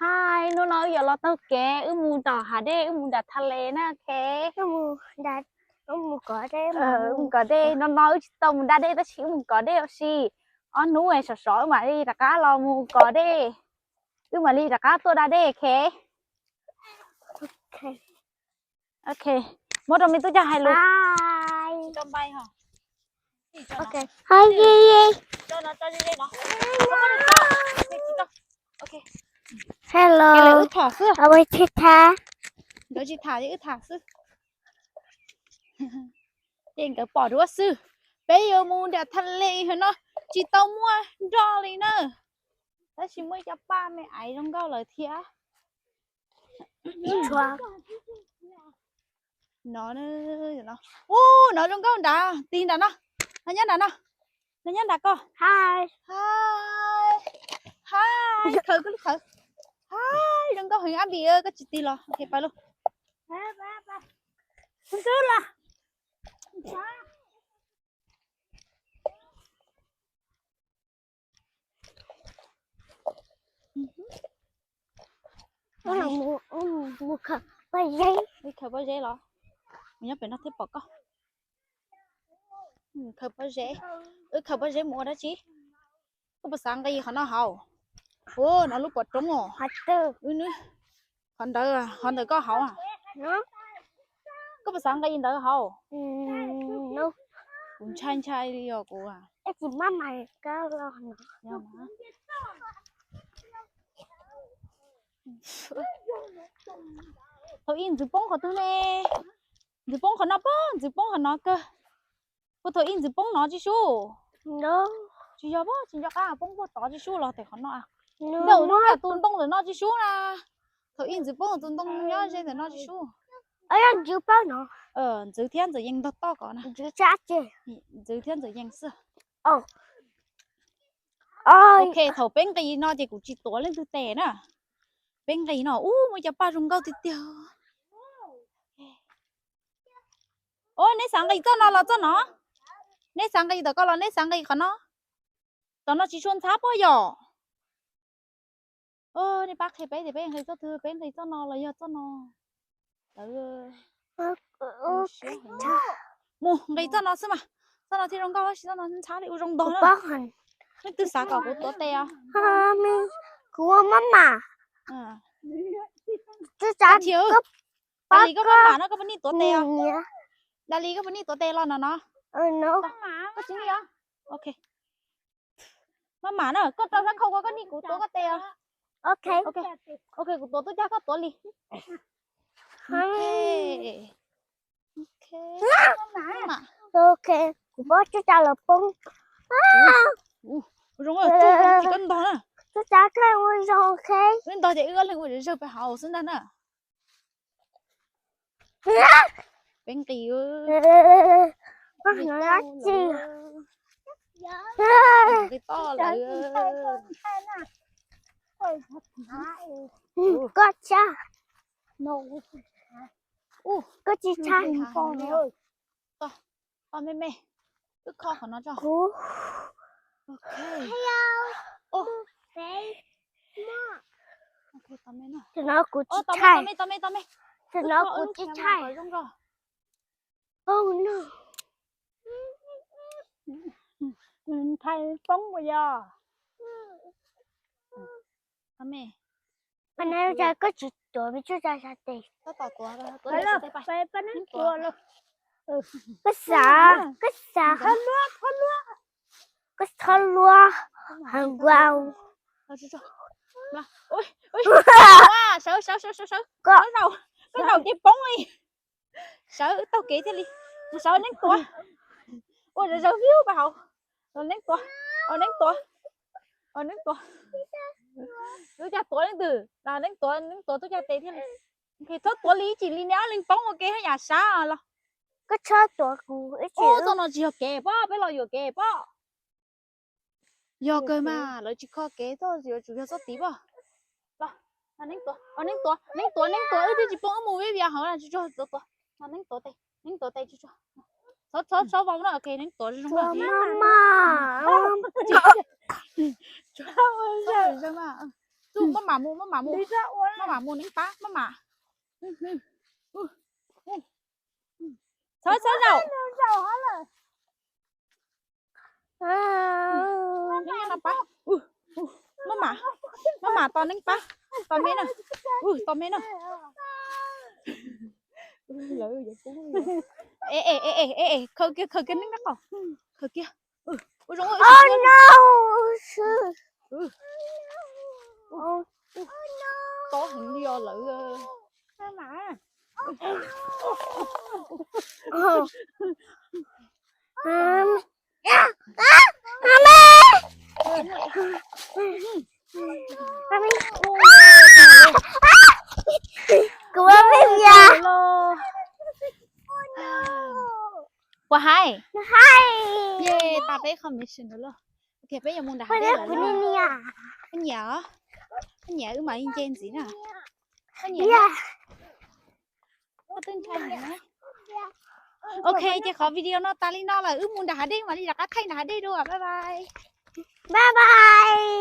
Hais, hnub no wb yuav los taug kev, wb mus tom hav dej, wb mus nram tha le na, ok. Wb mus kov dej, no no wb tsis tau mus da dej tab sis wb mus kov dej ua si. Ob hnub sov sov wb mam li rov qab los mus kov dej, wb mam li rov qab tuaj da dej, ok. Ok, muab rau me tub coj hais lus. Hello, wb tham xwb, nkawd tsis tham wb tham xwb. Ces nkawd pom duab xwb. Peb yuav mus nram tha le hov no, tsis tau muaj nroj li na. Tab sis muaj cov paj me aiv zoo nkauj lawm thiab. No, ub, no zoo nkauj nrad, tig nrad no. No nyob nrad no. No nyob nrad ko. Hais, hais, khaws koj lub khawv. Hais, zoo nkauj heev Ab Npis, koj tsis tig los, ok, pais lauj. Mus khaws pob zeb los? Mus nyob pem no thiaj pom koj. Khaws pob zeb. Wb khaws pob zeb mus ua dab tsi? Koj puas xav nqis qhov no hauv? Ua no lub pov roob os. Qhov ntawd, qhov ntawd koj hauv. Koj puas xav nqis ntawd hauv? Kuv ntshai ntshai li os kuv. Thaum ub ntxwv poob qhov twg ne? Ntxwv poob qhov no pob, ntxwv poob qhov no kawg. Puas thaum ub ntxwv poob no tsis sub? Tsis yog pob, tsis nco qab poob puag tod tsis sub los tes qhov no. Ntawm ub tus ntoo ntawm no tsis sub na. Thaum ub ntxwv poob tus ntoo nyob ze ntawm no tsis sub. Ntxwv thiab Ntxawm Yees ntog toj ko na. Ntxwv thiab Ntxawm Yees xwb. Ok, thaum peb nqis no ces kuv tsis tuav leej twg tes na. Peb nqis no ub muaj cov paj zoo nkauj tiag tiag. Ua neb xav nqis txoj no los txoj no? Neb xav nqis tom ko los neb xav nqis qhov no? Tom no tsis tshua ntxhab pob yom. Nej pab qhia peb tias peb nqis txoj twg, peb nqis txoj no los yog txoj no? Mus nqis txoj no xwb mas, txoj no thiaj zoo nkauj tab sis txoj no ntxhab li ua zoo ntog na. Leej twg xav kom kuv tuav tes os? Kuv ua maj mam. Dalis koj maj mam no koj puas nim tuav tes os? Dalis koj puas nim tuav tes los no no? Koj tsis nim os? Ok. Maj mam na, koj rau sab khau ko koj nim kuv tuav koj tes os. Ok. Ok, kuv tuav tub cag koj tuav li. Ok, kuv pom tub cag los poob. Zoo tsis koj ntog na. Tub cag koj ua zoo, ok. Wb ntog ces wb ob leeg ua zawg pes hauv xwb ntag na. Peb nqis, nqis toj lawm. Koj tshaj, koj tsis tshaj. Toj me me, wb kho qhov no tso. Tam no kuv tsis tshaj. Tam no kuv tsis tshaj. Ntshai poob puas yog? Koj tsis tuav peb tsuj tsa sa tes. Koj xav, koj xav, koj txhob luag heev. Sawv, sawv, sawv, sawv, sawv. Koj zaum ces poob li. Sawv taug kev thiaj li. Sawv neeb tuav. Ua zawv view pab hauv. Neeb tuav, neeb tuav, neeb tuav. Tub cag tuav leej twg? Neeb tuav, neeb tuav tub cag tes thiaj li. Txhob tuav li ib chim li neb ob leeg poob ua ke haj yam sab los. Koj txhob tuav kuv ib chim. Txoj no tsis yog kev pob, peb los yuam kev pob. Yog kawg mas, lawv tsis kho kev txoj, yuav tsum yog txoj tid pob. Los, neeb tuav, neeb tuav, neeb tuav, neeb tuav, wb twb tsis poob, wb mus vij vias hauv na, tsis tsuag tuav tuav. Neeb tuav tes, neeb tuav tes tsis tsuag. Txhob, txhob vau na, ok, neeb tuav zoo. Tsuag mas. Txuj, maj mam mus, maj mam mus, maj mam mus neeb pab, maj mam. Txhob, txhob zaum. Neeb nyob no pab. Maj mam, maj mam tos neeb pab. Tos me na. Tos me na. Lawv yuav pub. Khaws kiag, khaws kiag neeb nab qos. Khaws kiag. Ua zoo, ua zoo. Tob heev li os lawv. Kuv muaj peb vias. Puas haib? Haib. Ye, tas peb qho mission ntawd lauj. Ok, peb yuav mus nram hav dej lawm lauj. Peb nyiam os. Peb nyiam wb mam li nce ntxiv na. Peb nyiam. Koj twb ntshai heev na. Ok, ces qhov video no tas li no lawm, wb mus nram hav dej mam li rov qab thaij nram hav dej dua. Bye bye. Bye bye.